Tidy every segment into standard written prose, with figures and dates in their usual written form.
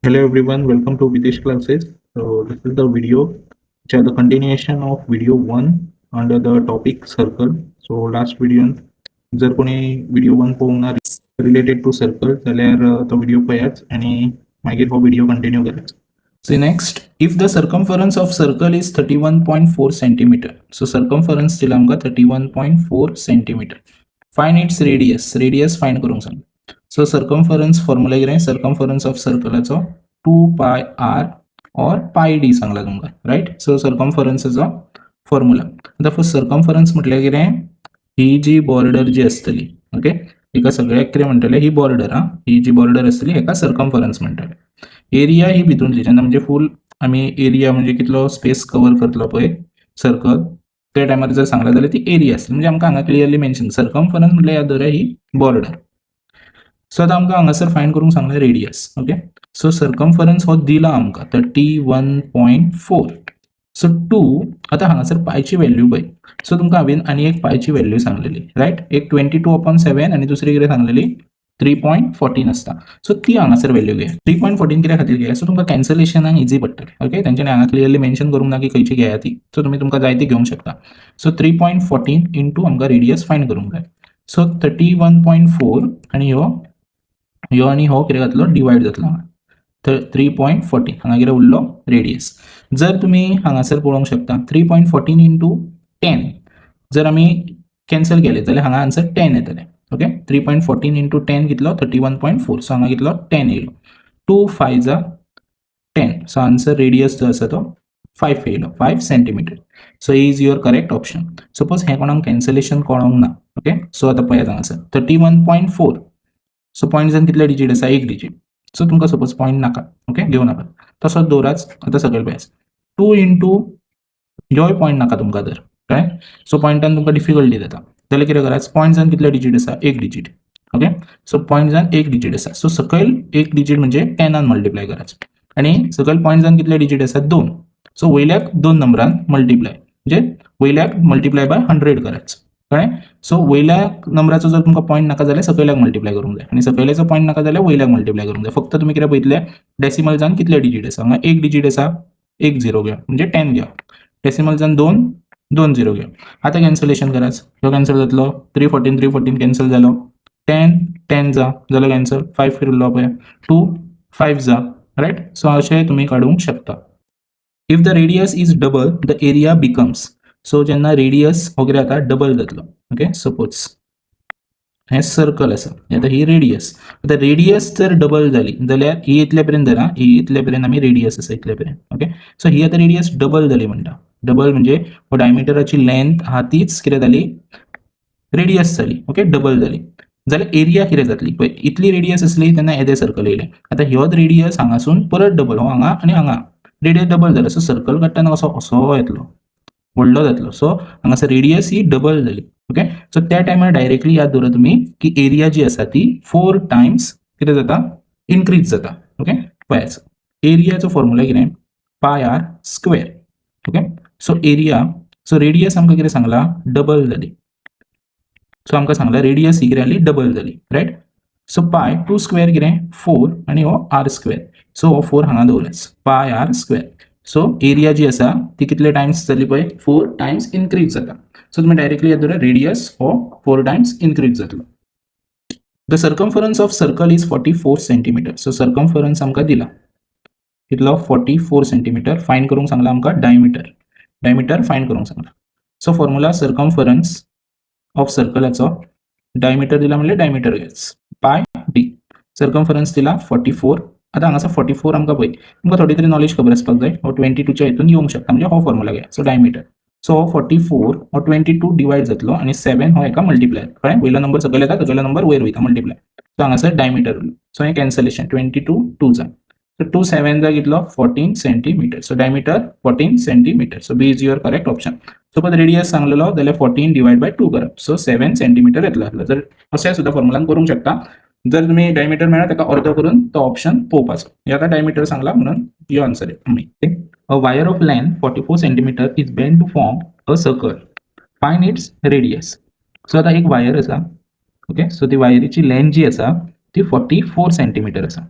Hello everyone, welcome to Vitesh classes. So this is the video which are the continuation of video 1 under the topic circle. So last video जर कोणी video 1 पळोवंक ना related two circle जाल्यार तो video पळयात आनी मागीर हो व्हिडिओ कंटिन्यू करात. So next, if the circumference of circle is 31.4 centimeter. So circumference दिला आमकां 31.4 centimeter. Find its radius. Radius find करूंक सांग. So circumference formula कितें? Circumference of circleाचो 2 pi r or pi d सांगला तुमकां, रायट? So circumferenceचो formula. आतां फर्स्ट circumference म्हटल्यार कितें? ही जी बॉर्डर जी आसतली, ओके, हिका सगळ्याक कितें म्हणटले? ही बॉर्डर. हा, ही जी बॉर्डर आसतली हेका सर्कमफरन्स म्हणटले. एरिया ही भितूनली, जेन्ना म्हणजे फूल आमी एरिया म्हणजे कितलो स्पेस कवर करतलो पळय सर्कल, त्या टायमार जर सांगला जाल्यार ती एरिया आसतली. म्हणजे आमकां हांगा क्लियरली मेन्शन, सर्कमफरन्स म्हटल्यार याद दवरा, ही बॉर्डर. सो आतां आमकां हांगासर फायंड करूंक सांगला रेडियस, ओके. सो सर्कमफरन्स हो दिला आमकां 31.4, सो टू. आतां हांगासर पायची व्हॅल्यू पळय. सो तुमकां हांवें आनी एक पायची व्हॅल्यू सांगलेली, रायट? एक 22/7 आनी दुसरी कितें सांगलेली? 3.14 आसता. सो ती हांगासर व्हॅल्यू घे. 3.14 कित्या खातीर घे? सो तुमकां कॅन्सलेशनाक इजी पडटलें, ओके. तेंच्यांनी हांगा क्लियरली मेन्शन करूंक ना की खंयची घेया ती. सो तुमी तुमकां जाय ती घेवंक शकता. सो 3.14 इंटू आमकां रेडियस फायंड करूंक जाय. सो 31.4 आनी ह्यो ह्यो आनी हो कितें जातलो? डिवायड जातलो हांगा. 3.14 हांगा कितें उरलो? रेडियस. जर तुमी हांगासर पळोवंक शकता, 3.14 इंटू 10 जर आमी कॅन्सल केले जाल्यार हांगा आन्सर 10 येतलें, ओके. 3.14 इंटू 10 कितलो? 31.4. सो हांगा कितलो? 10 येयलो. Two five za 10. So answer radius जो आसा तो 5 येयलो, 5 centimeter. So is your correct option. Suppose हें कोणाक कॅन्सलेशन कळोंक ना, ओके. सो आतां पळयात हांगासर 31.4. सो पॉयंट कितले डिजीट आसा? एक डिजीट. सो तुमकां सपोज पॉयंट नाका, ओके, घेवं नाका, तसोच दवराच. आतां सकयल पळयात, टू इंटू ह्योय पॉयंट नाका तुमकां तर, कळ्ळें? सो पॉयंटान तुमकां डिफिकल्टी जाता जाल्यार कितें करात? पॉयंट्सान कितले डिजीट आसा? एक डिजीट, ओके. सो पॉयंट्सान एक डिजीट आसा, सो सकयल एक डिजीट म्हणजे 10न मल्टिप्लाय करायचो. आनी सकयल पॉयंट्सान कितले डिजीट आसा? दोन. सो वयल्याक दोन नंबरान मल्टिप्लाय, म्हणजे वयल्याक मल्टिप्लाय बाय 100 करायचो, कळ्ळें? सो वयल्या नंबराचो जर तुमकां पॉयंट नाका जाल्यार सकयल्याक मल्टिप्लाय करूंक जाय आनी सकयल्याचो पॉयंट नाका जाल्यार वयल्याक मल्टिप्लाय करूंक जाय. फक्त तुमी कितें पळयतले? डेसिमल्सान कितले डिजीट आसा. हांगा एक डिजीट आसा, एक झिरो घ्या, म्हणजे 10 घ्या. डेसिमल्सान दोन, दोन झिरो घ्या. आतां कॅन्सलेशन कराच. ह्यो कॅन्सल जातलो, 3 14, 3 14 कॅन्सल जालो. 10 10 जा जालो कॅन्सल. फायव उरलो पळय, टू फायव जा, रायट? सो अशें तुमी काडूंक शकता. If the radius is double, the area becomes. So जेन्ना रेडियस हो कितें जाता? डबल जातलो, ओके. सपोज हें सर्कल आसा, आतां ही रेडियस. आतां रेडियस जर डबल जाली जाल्यार ही इतले पर्यंत धरा, ही इतले पर्यंत आमी रेडियस आसा इतले पर्यंत, ओके. सो ही आतां रेडियस डबल जाली म्हणटा. डबल म्हणजे हो डायमिटराची लेंथ आहा तीच कितें जाली? रेडियस जाली, ओके. डबल जाली जाल्यार एरिया कितें जातली? पळय, इतली रेडियस आसली तेन्ना येदें सर्कल येयलें. आतां ह्योच रेडियस हांगासून परत डबल, हो हांगा आनी हांगा रेडियस डबल जालो. सो सर्कल काडटना कसो असो येतलो, व्हडलो जातलो. सो हांगासर रेडियस ही डबल जाली, ओके. सो त्या टायमार डायरेक्टली याद दवरा तुमी की एरिया जी आसा ती फोर टायम्स कितें जाता? इनक्रीज जाता, ओके. पळयात, एरियाचो फॉर्मुला कितें? Pi r square, okay. So area, so radius आमकां कितें सांगला? डबल जाली. सो आमकां सांगला रेडियस ही कितें जाली? डबल जाली, right? So pi, two square कितें? फोर. आनी हो are square. सो हो फोर हांगा दवरच, पाय are square. So area जी आसा ती कितले टायम्स जाली पळय? फोर टायम्स इनक्रीज जाता. सो तुमी डायरेक्टली याद दवरा, रेडियस हो फोर टायम्स इनक्रीज जातलो. The circumference of circle is 44 centimeter. So circumference आमकां दिला कितलो? 44 centimeter. Find करूंक सांगला आमकां डायमिटर. डायमिटर फायंड करूंक सांगला. So formula circumference of सर्कलाचो, diameter दिला म्हणजे डायमिटर घेच, पाय डी. सर्कमफरन्स दिला 44. आतां हांगासर 44 आमकां पळय, तुमकां थोडी तरी नॉलेज खबर आसपाक जाय. हो 22च्या हितून येवंक शकता, म्हणजे हो फॉर्मुला घ्या. सो डायमिटर, सो हो 44 हो 22 डिवायड जातलो आनी 7 हो एका मल्टिप्लाय, कळ्ळें? वयलो नंबर सकयल येता, सकयलो नंबर वयर वयता, मल्टिप्लाय. सो हांगासर डायमिटर उरलो. सो हें कॅन्सलेशन, 22 टू जा. सो टू सेवन जा कितलो? 14 centimeter. So diameter 14 centimeter. So B is your correct option. Suppose radius सांगलेलो जाल्यार 14 डिवायड बाय टू करप, सो 7 सेंटीमिटर येतलो आसलो. जर अशें सुद्दां फॉर्मुलान करूंक शकता. जर तुमी डायमिटर मेळ्ळा ताका अर्दो करून तो ऑप्शन पळोवपाचो. हे आतां डायमिटर सांगला म्हणून यो आन्सर आमी. A wire of length 44 centimeter is bent to form a circle. Find its radius. So आतां एक वायर आसा, ओके. सो ती वायरीची लेंथ जी आसा ती 44 सेंटीमिटर आसा.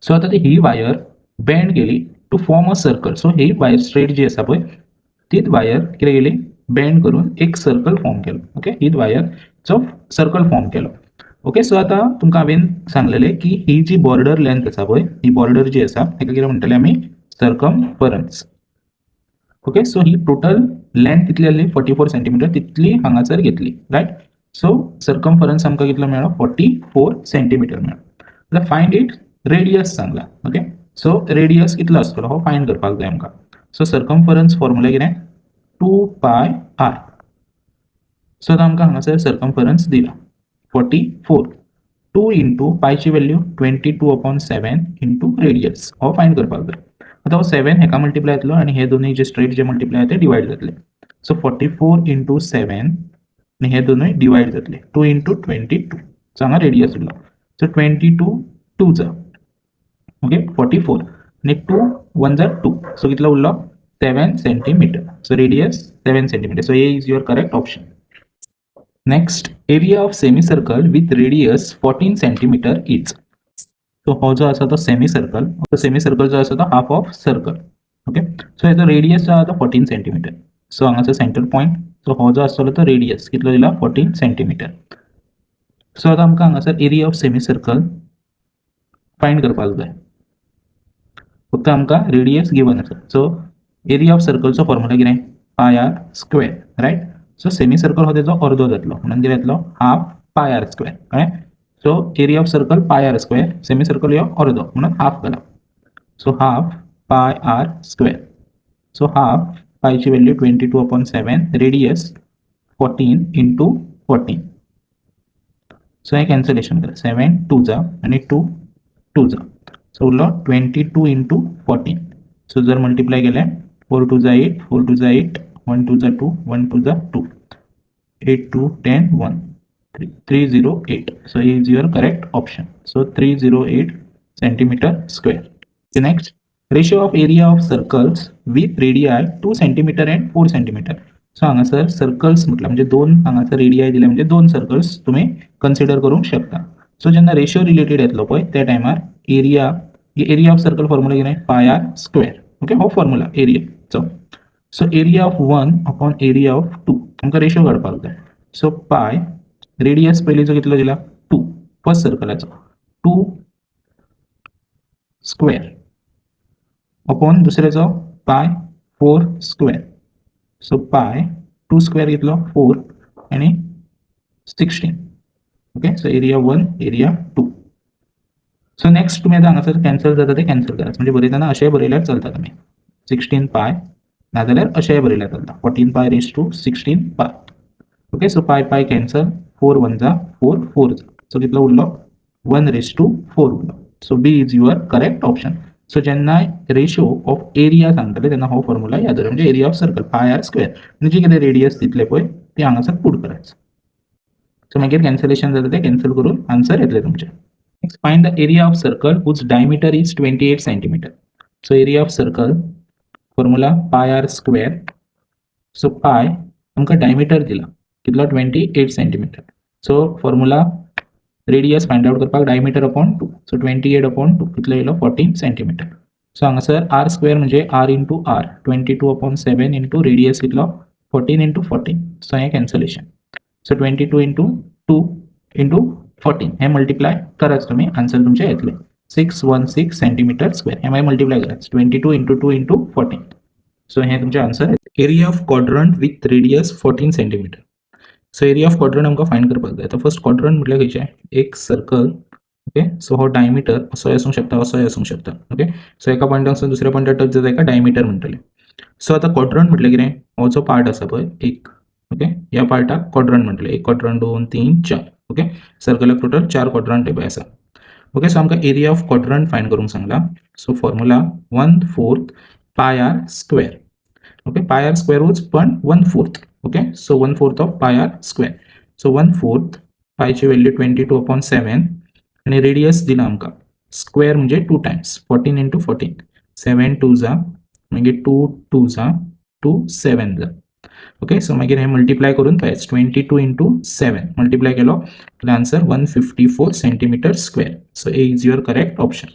सो आतां ती ही वायर बेंड केली to form a circle. So he wire straight जी आसा पळय, तीच वायर कितें केली? बेंड करून एक सर्कल फॉर्म केलो. ओके, हीच वायरचो सर्कल फॉर्म केलो. ओके, सो आतां तुमकां हांवें सांगलेलें की ही जी बॉर्डर लेंथ आसा पळय, ही बॉर्डर जी आसा, हेका कितें म्हणटले आमी? सरकमफरन्स. ओके, सो ही टोटल लेंथ कितली आसली? Forty four centimetre. तितली हांगासर घेतली, रायट? सो सरकमफरन्स आमकां कितलो मेळ्ळो? फोर्टी फोर सेंटीमिटर मेळ्ळो. आतां फायंड it radius सांगला. ओके, सो रेडियस कितलो आसतलो हो फायंड करपाक जाय आमकां. सो सरकमफरन्स फॉर्मुला कितें? To pi are. सो आतां आमकां हांगासर सरकमफरन्स दिला फोर्टी फोर, टू इंटू पायची value 22 upon 7 into radius हो फायंड करपाक जाय. आतां हो सेवन हेका मल्टिप्लाय जातलो आनी हे दोनूय जे स्ट्रेट जे मल्टिप्लाय ते डिवायड जातले. So 44 into 7 आनी हे दोनूय डिवायड जातले, 2 into 22. सो हांगा रेडियस उरलो. सो ट्वेंटी टू टू जा, ओके, फोर्टी फोर आनी टू वन जा टू. सो कितलो उरलो? 7 centimeter. So radius 7 centimeter. So A is your correct option. Next, area of semi circle with radius 14 centimeter is. So हो जो आसा तो semi circle, तो सेमी सर्कल जो आसा तो half of circle. Okay, so हेजो रेडियस जो आसा तो फोर्टीन सेंटीमिटर. सो हांगासर सेंटर पॉयंट, सो हो जो आसतलो तो रेडियस कितलो दिला? Fourteen centimetre. सो आतां आमकां हांगासर area of semi circle find करपाक जाय. फक्त आमकां रेडियस गिवन आसा. सो एरिया ऑफ सर्कलचो फॉर्मुला कितें? Pi r square, right? So semi circle हो तेजो अर्दो जातलो, म्हणून कितें येतलो? हाफ पाय are square, कळ्ळें? So area of circle pi r square, semi circle हो अर्दो म्हणून हाफ घालप. So half pi r square. So half पायची value 22 upon 7, radius 14 into 14. So हें कॅन्सलेशन करा. सेवन टू जा आनी टू टू जा. सो उरलो twenty two into fourteen. So जर मल्टिप्लाय केलें, four two za 8, four two za 8, one two za 2, one two za 2, 8 2 10, 1 3, 308. So A is your correct option. So 308 centimeter square. The next, ratio of area of circles with radii 2 centimeter and 4 centimeter. So हांगासर circles म्हटलं म्हणजे दोन हांगासर रेडियाय दिले, म्हणजे दोन circles तुम्ही consider करूंक शकता. सो जेन्ना रेशियो रिलेटेड येतलो पळय, त्या टायमार area area of circle formula कितें? पाय are square. Okay, हो फॉर्मुला एरियाचो. So area of one upon area of two, आमकां रेशियो काडपाक जाय. सो पाय, रेडियस पयलींचो कितलो दिला? टू. फर्स्ट सर्कलाचो टू स्क्वेअर अपॉन दुसऱ्याचो pi four square. So pi two square कितलो? फोर आनी 16. Okay, so area one, area two. So next तुमी आतां हांगासर कॅन्सल जाता ते कॅन्सल करात. म्हणजे बरयतना अशेंय बरयल्यार चलता तुमी सिक्स्टीन पाय, नाजाल्यार अशेंय बरयल्यार चलता 14 pi raise to 16 pi. Okay, so pi pi cancel, four one za four, four za. So कितलो उरलो? वन रेस टू फोर उरलो. So B is your correct option. So जेन्ना रेशियो ऑफ एरिया सांगतले तेन्ना हो फॉर्मुला याद दवर, म्हणजे area of circle pi r square आनी जी कितें रेडियस दितले पळय ती हांगासर पूट करायचं. सो मागीर कॅन्सलेशन जाता ते कॅन्सल करून आन्सर येतले तुमचे. Next, find the area of circle whose diameter is 28 centimeter. So area of circle formula pi r square. So pi, आमकां डायमिटर दिला कितलो? Twenty eight centimeter. So formula radius find out करपाक diameter upon two. So 28 upon 2 कितलो येयलो? Fourteen centimetre. So हांगासर are square म्हणजे r into r, 22 upon 7 into radius कितलो? Fourteen into fourteen. So हें cancellation. So 22 into 2 into 14 hey multiply कराच तुमी, answer तुमचे येतले six one six centimeter square. हे मागीर मल्टिप्लाय कराच, 22 into 2 into 14. So हें तुमचें answer. Area of quadrant with radius 14 centimeter. So area of quadrant आमकां फायंड करपाक जाय. आतां फर्स्ट क्वॉड्रंट म्हटल्यार खंयचें? एक सर्कल. ओके, सो हो डायमिटर असोय आसूंक शकता, असोय आसूंक शकता. ओके, सो एका पॉयंटासून दुसऱ्या पॉयंटार टच जाता, एका डायमिटर म्हणटले. सो आतां क्वॉड्रंट म्हटल्यार कितें? हो जो पार्ट आसा पळय एक, ओके, ह्या पार्टाक क्वॉड्रंट म्हणटले. एक क्वॉड्रंट, दोन, तीन, चार. ओके, सर्कलाक टोटल चार क्वॉड्रंट हे आसा. ओके, सो आमकां एरिया ऑफ क्वॉड्रंट फायंड करूंक सांगला. So formula one fourth pi r square. Okay, pi r स्क्वेअरूच पण one fourth. Okay, so one fourth of pi r square. So one fourth पायची value twenty two upon seven आणि radius दिला आमकां, square म्हणजे two times, 14 into 14. Seven two za, मागीर two two za, two seven za. Okay, so मागीर हे multiply करून पळयात, twenty two into seven multiply केलो जाल्यार answer 154 centimeter square. So A is your correct option.